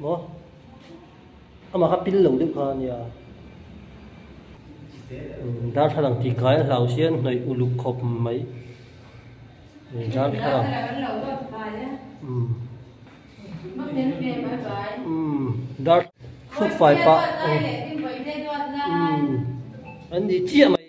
Maw? Amah kha pil lo deuh kha a nia. Darthlalang tih kai a hlau sia hnawih uluk khawp mai. Darthlalang. Dar hruk fai pah an ni chiah mai.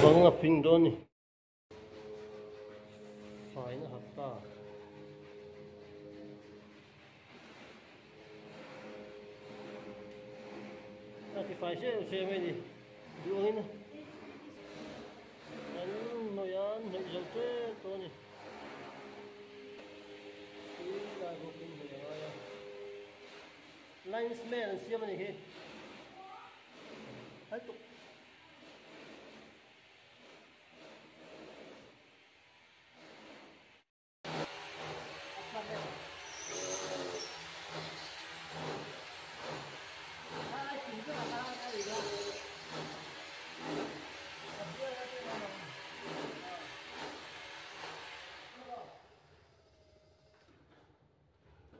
Bang a ping dawn ni. Faina hapta. A ti fai se se mai ni. Duh angin an hnawih a an hnawih zo tep tawh a ni. Tui lai bawk in hnawih a ngai a. Linesman an siam a ni hi. Hai tuk.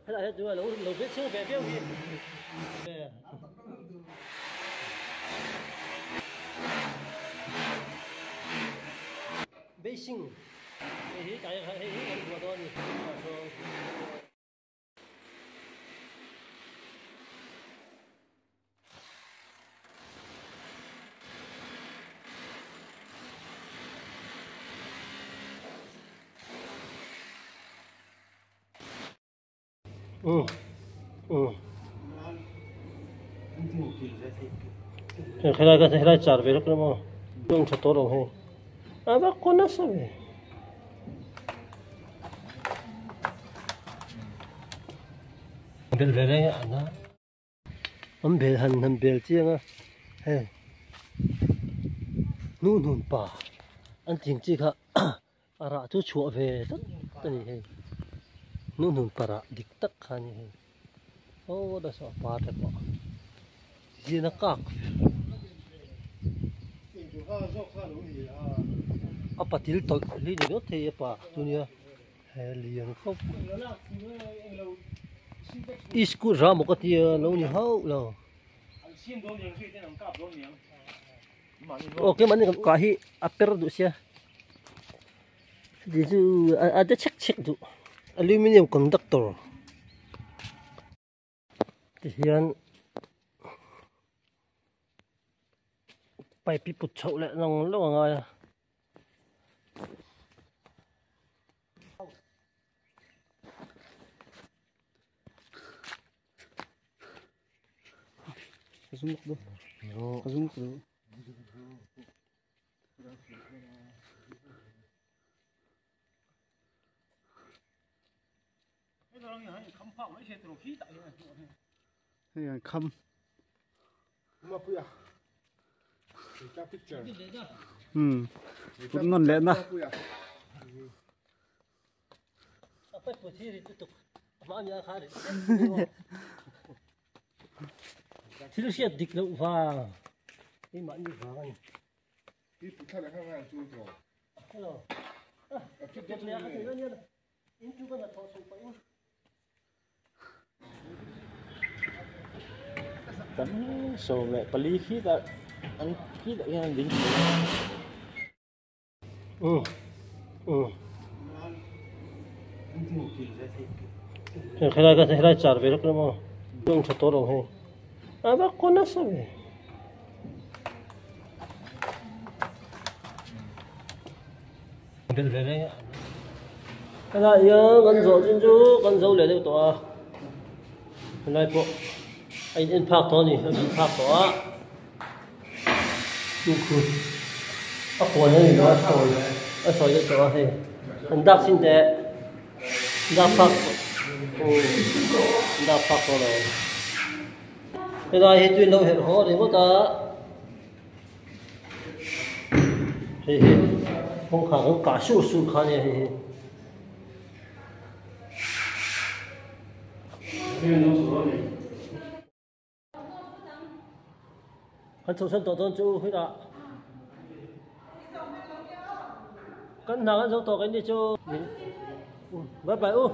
Helai hi chu lo lo hre chhung ve viau hi. Basing hei hi tlai hei hi kan buah dawn a ni tunah chuan. Helai ka helai char ve lawk emaw tawng tha tawh lo hei a va kaw nasa ve. Bel ve reng a ana an bel han han bel chiang a hei hnuhnun pa an ting chi kha. A rah chu chhuah ve tlat a ni hei hnuhnun parah dik tak kha a ni hei aw nasa a par te pawh zin a kak a patil tawlh hi ni ringawt thei a pa chu nia he lian khawp mai iskut ram maw ka tia lo ni hauh lo. Aw keimahni kan kah hi a per duh sia heti chu a de chhek chhek duh aluminium conductor ti hian pipe hi put chhoh leh nawng nawng a ngai a. Hei an kham. Put nawn leh na. Thil hriat dik loh vang keimahni vang a ni. Hello. Tam 14 khi tah an khi tah hian an ding thei a. Helai ka helai char ve lawk emaw tawng tha tawh lo hei a va kaw nasa ve. Bel ve reng a helai hian kan zawh chin chu kan zo leh deuh tawh a helai pawh a in en phak tawh a ni a bih phak tawh a. A kuan a ni lo a sawi a sawi deuh tawh a hei an dak chin teh dak phak an dak phak tawh lo helai hi tui lo herh haw ringawt a hei hi kawngkhar kan kah sur sur kha ania hei hi. Kan chhohsan tawh dawn chu hunah. Kan hna kan zo tawh keini chu bye bye u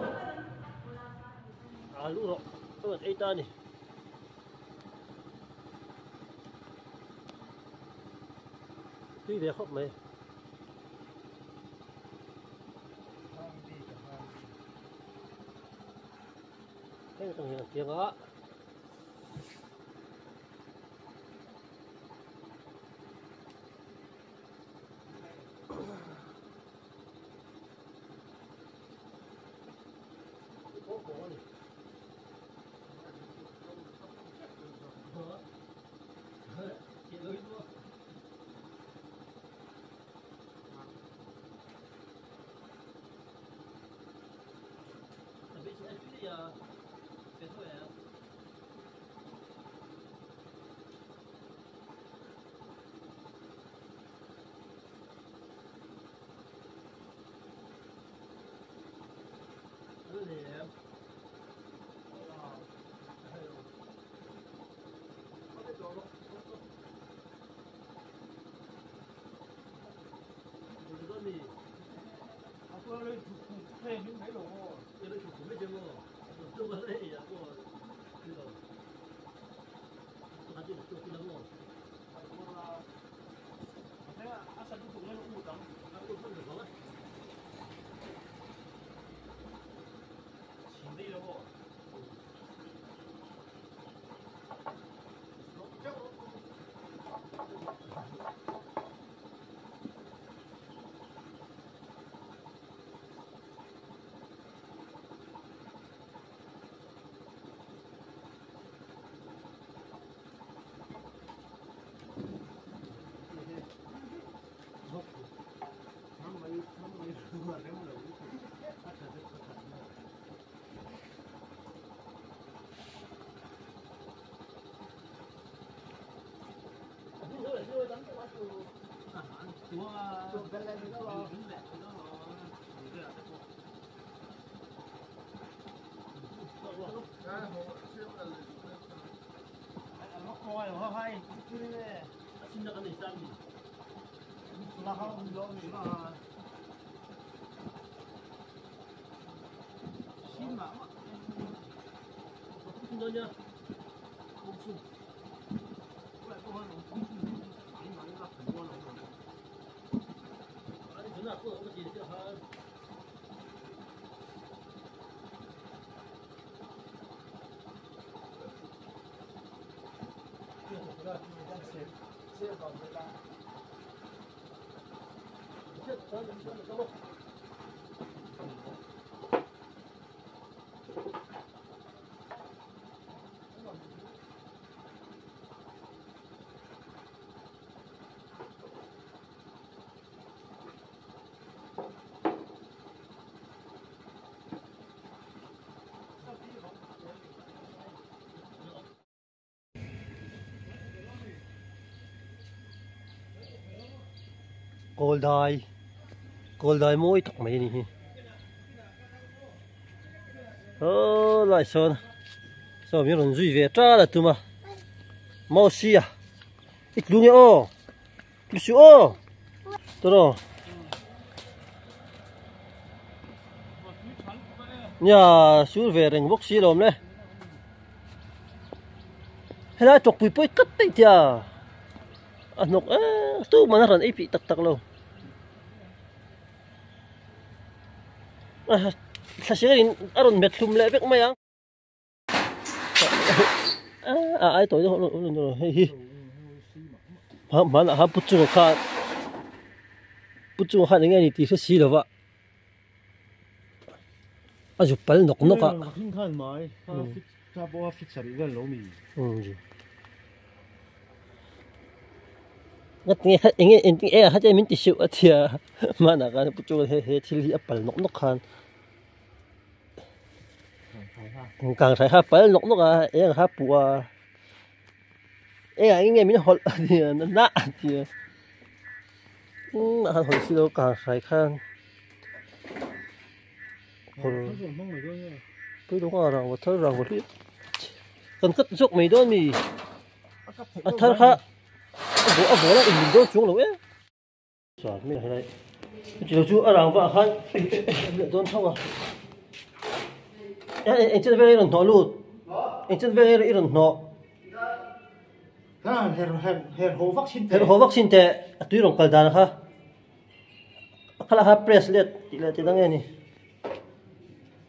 a luh rawh ka rawn ei ta a ni. Tui ve khawp mai. Heng atang hian an piang a. Kawldai kawldai mawi tak mai a ni hi aw lai sawn saw min rawn zui ve ṭal a tum a mausi a i tlu nge aw tlu suh aw tawraw nia sur ve reng bawk si lawm le helai tawkpui pawi tlat daih tia. A hnawk eh tu man a rawn ei pih tak tak lo. Thlasing in a rawn met hlum leh vek mai ang. A ai tawi deuh hei hi hmanah khan pu chunga khan pu chunga khan eng nge ni tih hre si lova a zu pal nawk nawk a. Nge kha enge engtin e kha che min ti suh a tia hmanah khan pu chu he he thil hi a pal nawk nawk khan kang hrai kha pal nawk nawk a eng kha puh a engah enge min hawlh a tia na a tia engmah khan hawlh si lo kang hrai khan kan cut zawk mai dawn mi a thar kha a bawh a bawh a inmin dawn chuang lo e. Chuan mi helai Chutilo chu a rang vah khan leh dawn tho a. Eng chen vel i rawn hnawh lut? Eng chen vel i rawn hnawh? Her haw vak chin teh. Her haw vak chin teh a tui rawn kal dan kha. A khalah kha press let tih leh tih dang nge ni.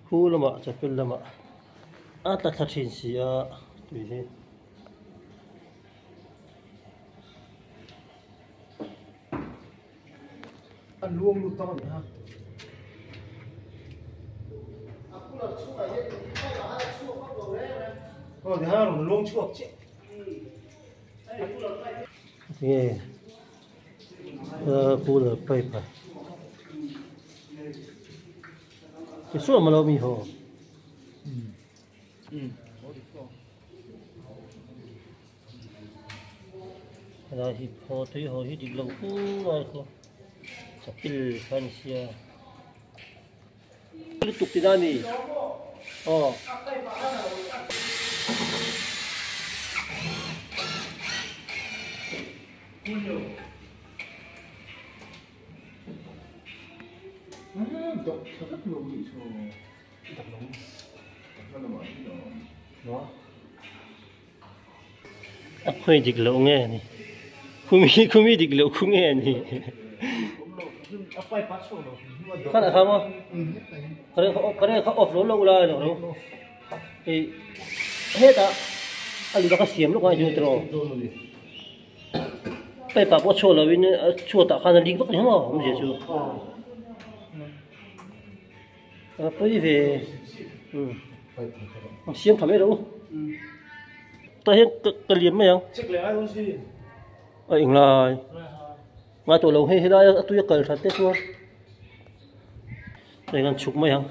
Khu lamah chapel lamah a tla thla thin si a tui hi. An luang lut tak a ni a. Aw ti hian a rawn luang chhuak chiah. Tinge cooler pipe a ti suam alo mi haw. Helai hi phaw tui haw hi dik lo fur ai khaw chapil kha a ni sia lutuk tina a ni aw. A khawi dik loh nge ni khumi khumi dik loh khu nge ni khan a kham a kare kha off lo lo ula lo lo ei hetah a lut a ka siam lawk a ni tiraw pipe ah pawh chhuak lo in chhuatah khan a leak vak ni maw awmzia chu. A pawi ve a siam tha mai lo tah hian ka liam mai ang a englai ngai tawh lo hei helai a tui a kal that te chuan hei kan chhuk mai ang.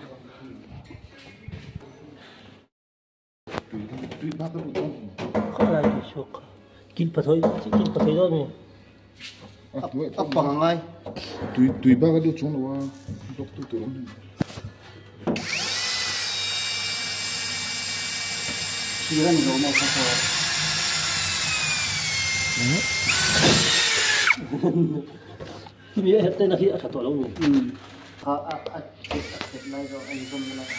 Khaw lai tui chhuak kha kil pathawih kil pathawih dawn a ni. A pang angai. Tui tui bak a lut chung lo a block tu tur awm hei. Thir a ni lo maw kha khaw. Khumi a herh te na khi a tha tawh lo ni. A a a a khet lai zawk a inzawm na lai.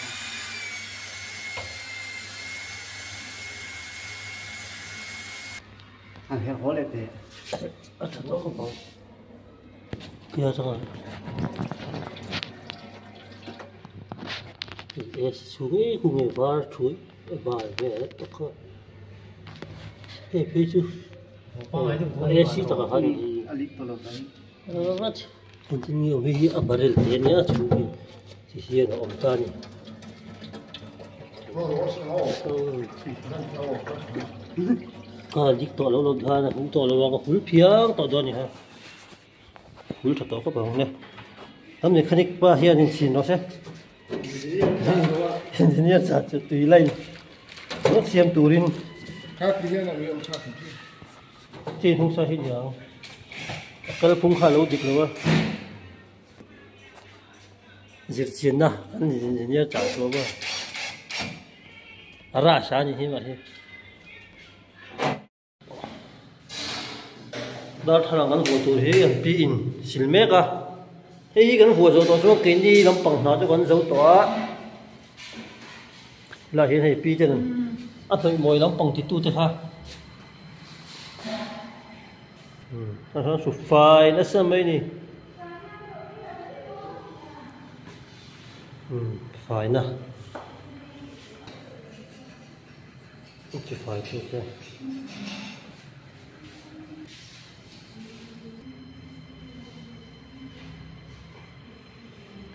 An herh haw leh teh. A tha tawh khawp ang. Kia changa. E su ngei khu nge var thui e bar ve tak kha. Hei phei chu AC taka khan a lik tawh lo kan. Rat. Engtin nge awm hei hi a barrel te ania a chhung hi ti hian a awm ta a ni. Ka dik tawh lo lo khan a hul tawh lo a ka hul phiang tawh dawn a ni ha. Hul tha tawh khawp ang le. Kan mechanic pa hianin chhin rawh se. Engineer zat chu tui line rawt siam turin chi hnung sa hi niang a kalphung kha a lo dik lo a zirchianna kan engineer chah chhuah a a rush a ni hi mah hi. Darthlalang kan vuah tur hi an pi in sil mek a hei hi kan vuah zawh tawh chuan keini lampang hna chu kan zo tawh a helaiah hian hei pi ten a hnawih mawi lampang ti tu te kha umm a su fai nasa mai a ni umm faina. Chi fai chu te.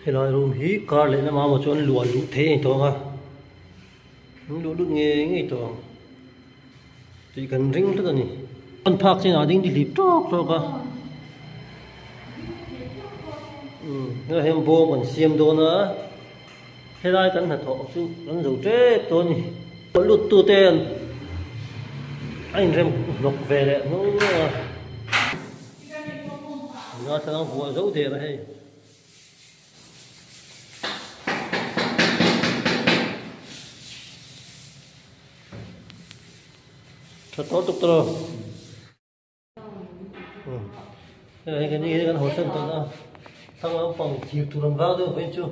Helai room hi car leh lamah maw chuan luah luh theih a ni tawh ang a, an luah lut ngei ngei tawh ang tih kan ring tlat a ni. An phak chinah ding ti hlip tawk tawk a, umm helai hian bawm an siam dawn a. Helai kan hnathawh chu kan zo tep tawh a ni. Lut tute an a inrem hnawk ve leh hnuai hnuai a. Darthlalang huah zo der a hei. Tha tawh tuk tawh lo. Hei kan ni kan haw san tawh a. Thlang lampang thir tur an vang deuh vawiin chu.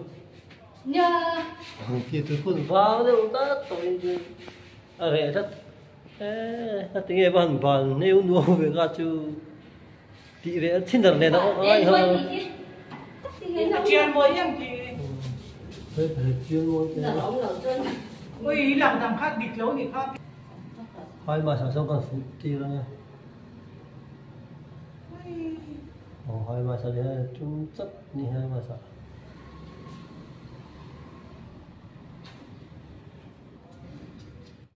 Thir tur hun vang deuh tlat tawhin chu a reh tlat. Eee a tinge va han ban neu nuau ve ka chu tih reh thinner nen a awm ai ha. Chian mawi em khi. Chian mawi te. Ui lang dang kha dik lo ni kha. Hai ma sa sawn kan fuh tir anga. Aw hai ma sa hi tum chat ni hai ma sa.